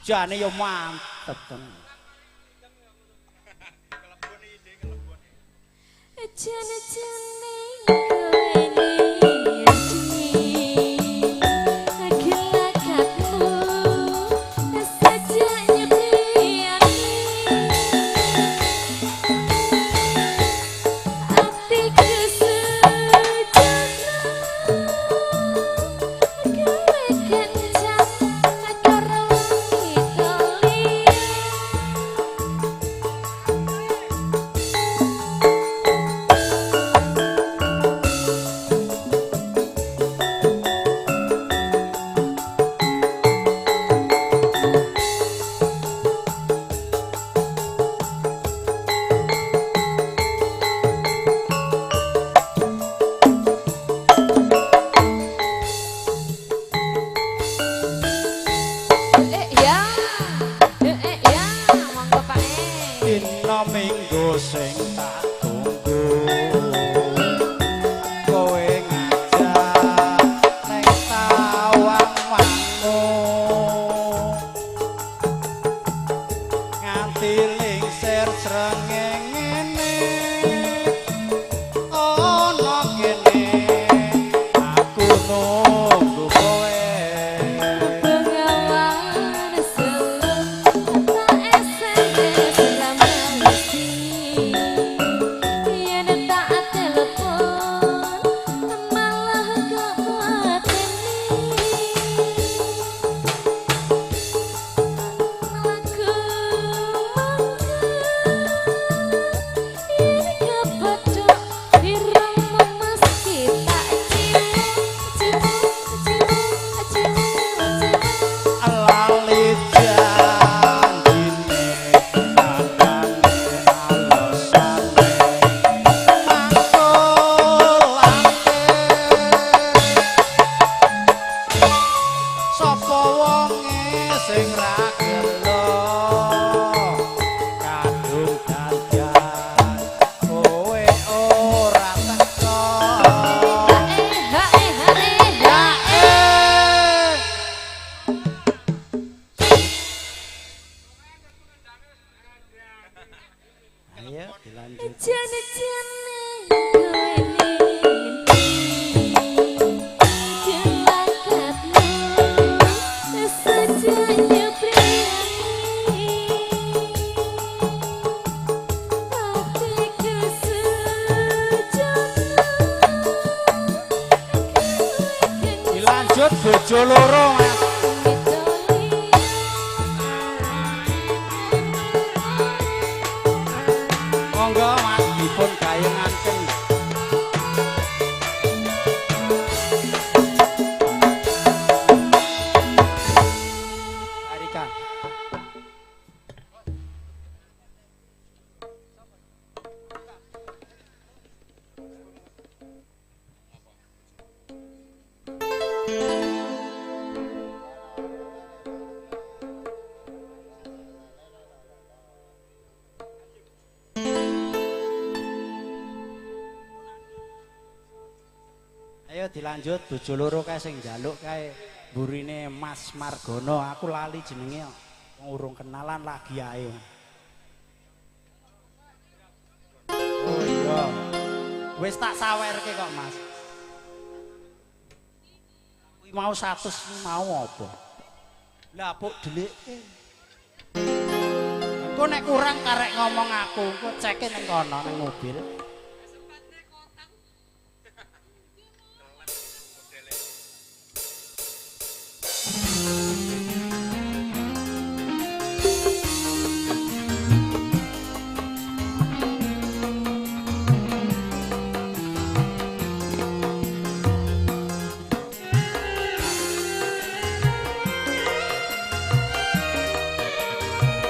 Jane ya mantep tenan. Jane-jane kowe gelakatmu saja nyepiani atiku sejana kowe kencan karo wanita liya. Ya, ya, monggo Pak E. Dina Minggu sing tak tunggu kowe ngajak neng Tawangmangu nganti lingsir srengenge ana kene aku nunggu kowe. Bengawan Solo tak SMS ramasi yen tak telepon malah kok mateni laku mangga yen kepethuk irungmu meski tak cium cium cium cium cium. Lali janjine anane alesane mangkolake sapa wonge sing ra gelo kadung dandan kowe ora teko. Hae hae hae. Eh. Ayo dilanjut. Jane-jane kowe ning jelakatmu saja nyepreni atiku sejana Dilanjut bojo loro Mas. Monggo Mas dipun gayengaken. Arika. Ayo dilanjut bojo loro kae sing njaluk kae mburine Mas Margono, aku lali jenenge kok. Wong urung kenalan lagi ae. Oh iya. Wis tak sawerke kok Mas. Kuwi mau 100 mau apa? Lah puk dhelikke. Engko nek kurang karek ngomong aku, engko ceke ning kono ning mobil.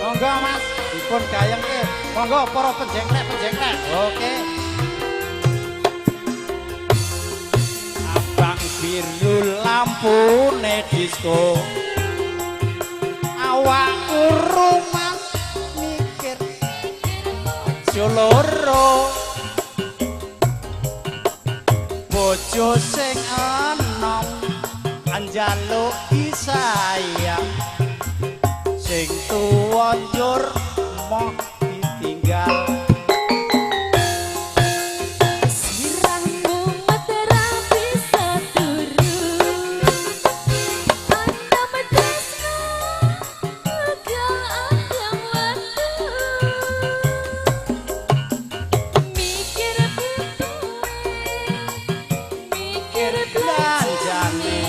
Monggo Mas, dipun gayengke. Monggo para penjengklek-penjengklek. Oke. Abang biru lampune disko. Awakku rumas mikir bojo loro. Bojo sing enom njaluk disayang. tuwa njur moh ditinggal. Sirahmu ra bisa turu. Andam tresno uga andam watu. Mikir butuhe, mikir belanjane.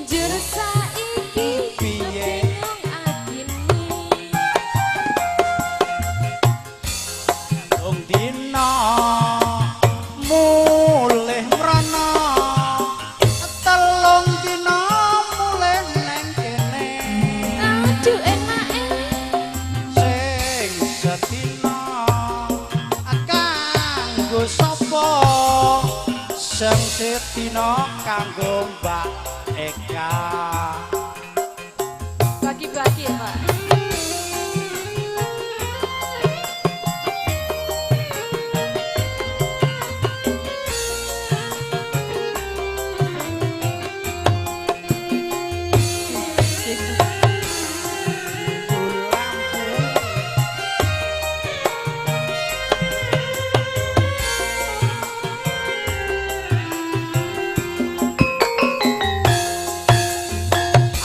Njur saiki Piye? bingung atine. Telung dina mulih mrana, telung dina mulih neng kene. Aduh enake. Sing sedina kanggo sapa, sing sedina kanggo Mbak Eka. Bagi-bagi ya, Pak.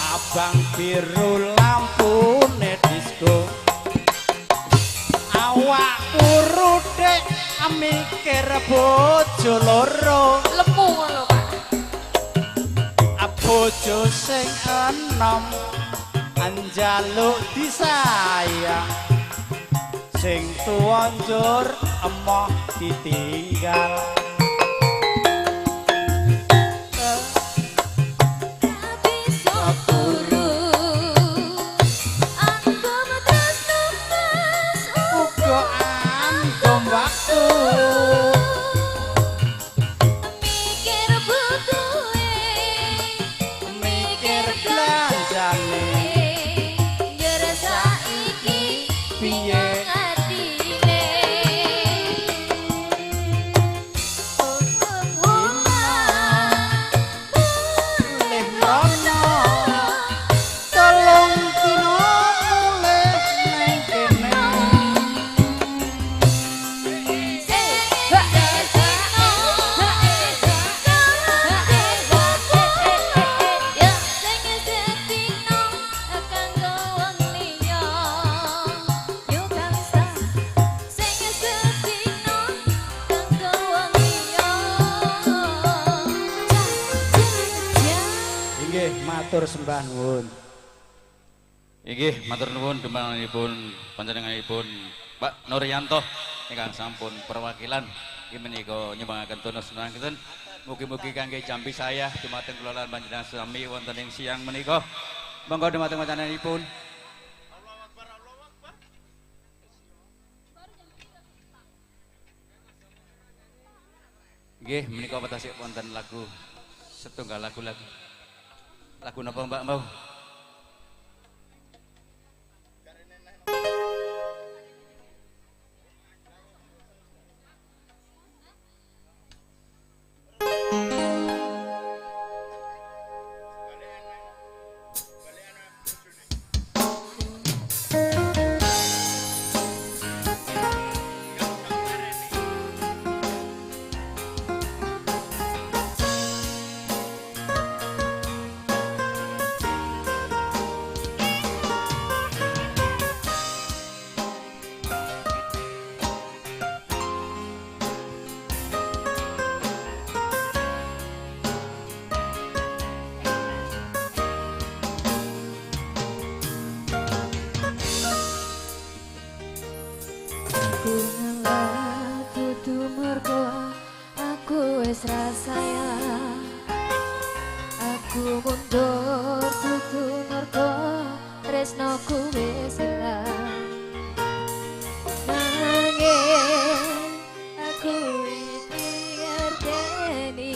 Abang biru lampune disco, awakku rudik mikir bojo loro. Lemu ngono, Pak. Bojo sing enom njaluk disayang, sing tuwa njur emoh ditinggal. Ra bisa turu. Andam tresno mas Uga andom waktu. Mikir butuhe, mikir belanjane. Njur saiki Piye? bingung atine. Mulih mrana, telung dina mulih neng kene. Inggih, matur sembah nuwun. Inggih, matur nuwun dumatengipun panjenenganipun Pak Nuryanto ingkang sampun perwakilan inggih menika nyumbangaken tono senangaken. Mugi-mugi kangge jampi saya dumateng kula lan panjenengan sami wonten ing siang menika. Monggo dumateng panjenenganipun. Nggih, menika wetasik wonten lagu setunggal lagu lagi. Lagu napa Mbak mau? Aku ngalah dudu mergo aku wis ra sayang. Aku mundur dudu mergo tresnoku wis ilang. Nanging aku iki ngerteni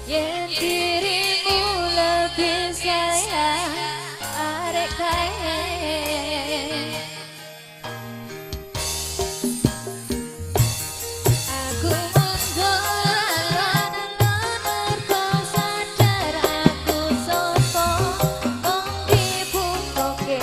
yen dirimu lebih sayang arek kae. Aku mundur alon-alon mergo sadar aku sapa wong dibutuhke.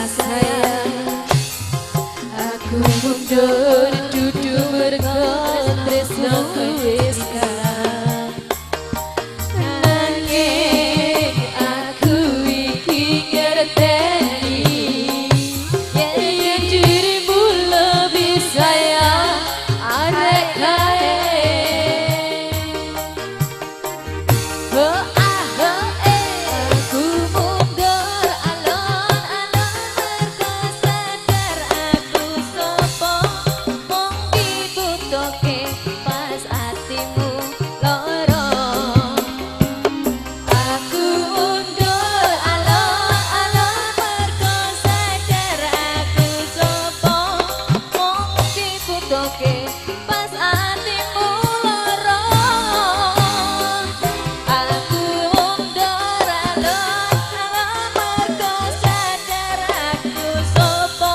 Sayang. Aku mundur dudu mergo tresno wis kalah. Nanging aku iki ngerteni yen dirimu lebih sayang arek kae. Oh ah oh eh. Aku mundur alon-alon mergo sadar aku sapa mung dibutuhke pas atimu lara. Aku mundur alon-alon mergo sadar aku sapa mung dibutuhke pas atimu lara. Aku mundur alon-alon mergo sadar aku sapa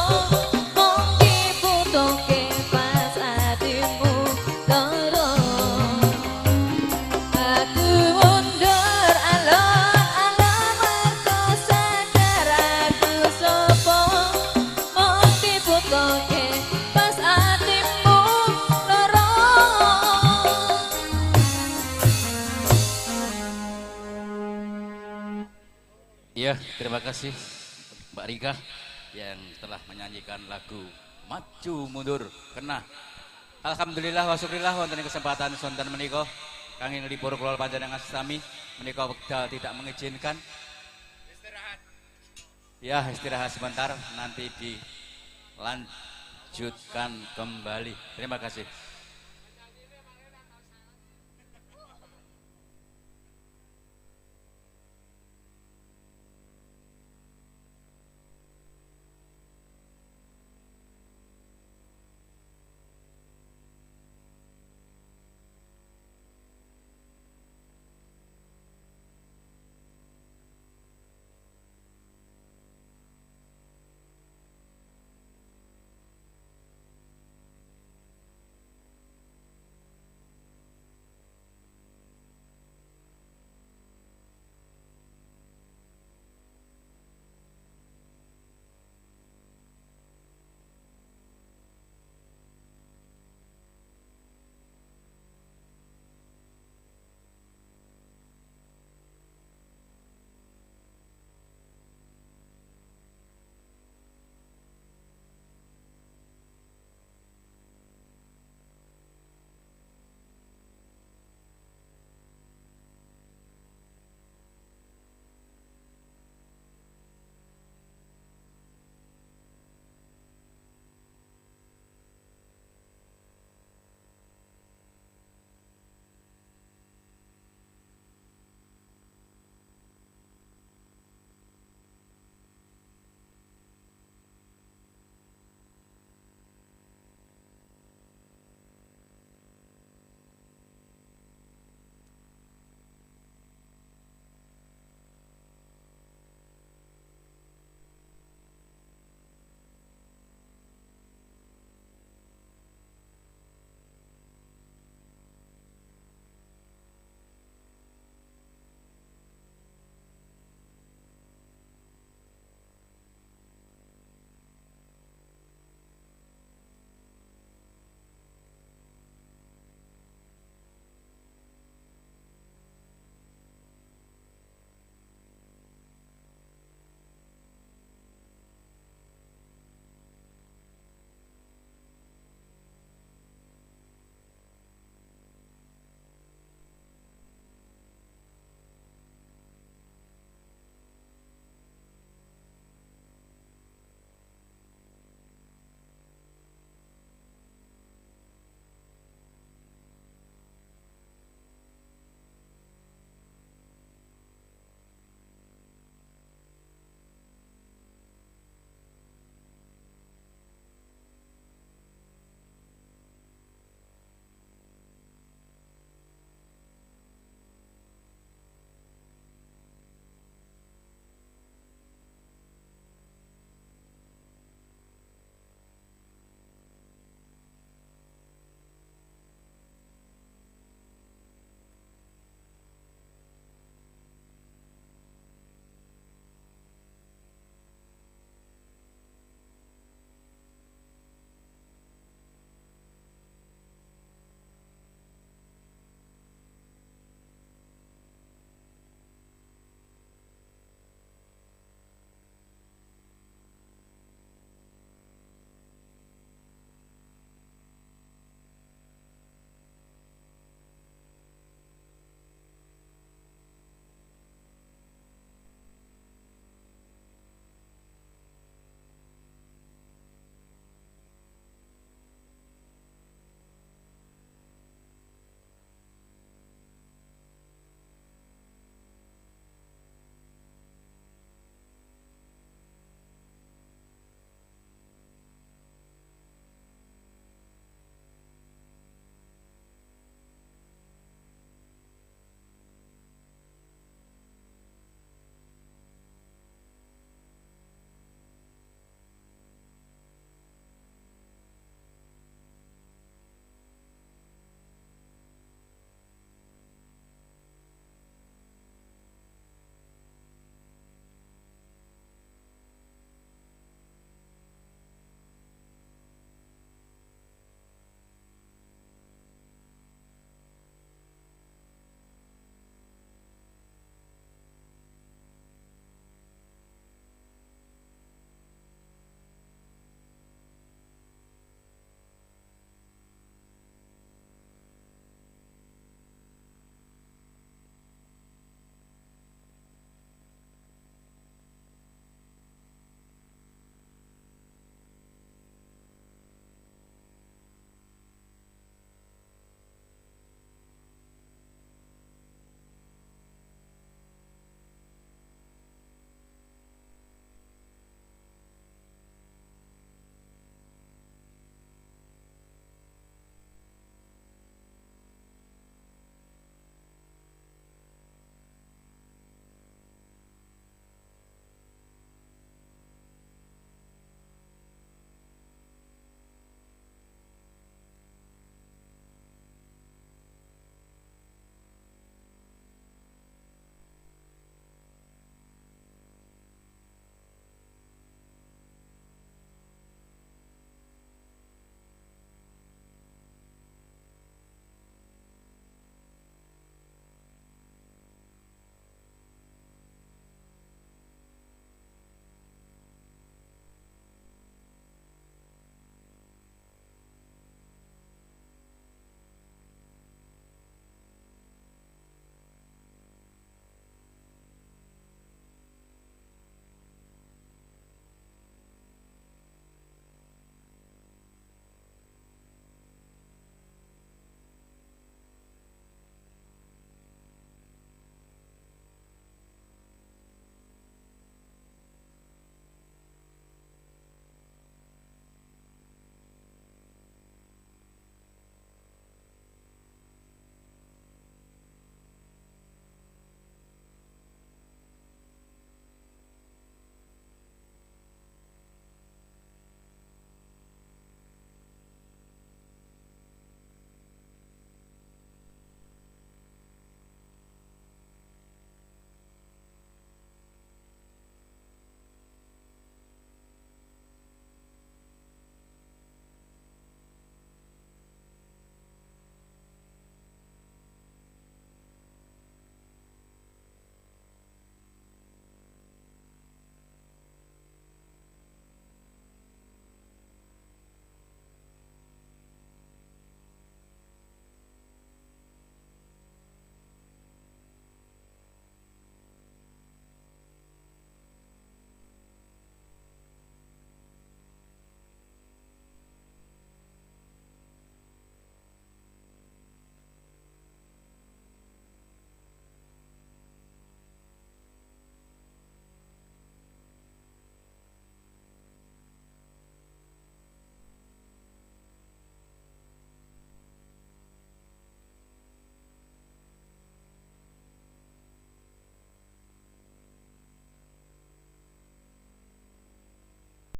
mung dibutuhke pas atimu lara. Aku mundur alon-alon mergo sadar aku sapa mung dibutuhke pas atimu lara. Iya, terima kasih Mbak Rika yang telah menyanyikan lagu Maju Mundur Kena. Alhamdulillah wa syukurillah wonten ing kesempatan sonten menika kangge nglipur kula panjenengan sami menika wekdal tidak mengizinkan. Istirahat. Ya, istirahat sebentar, nanti dilanjutkan kembali. Terima kasih.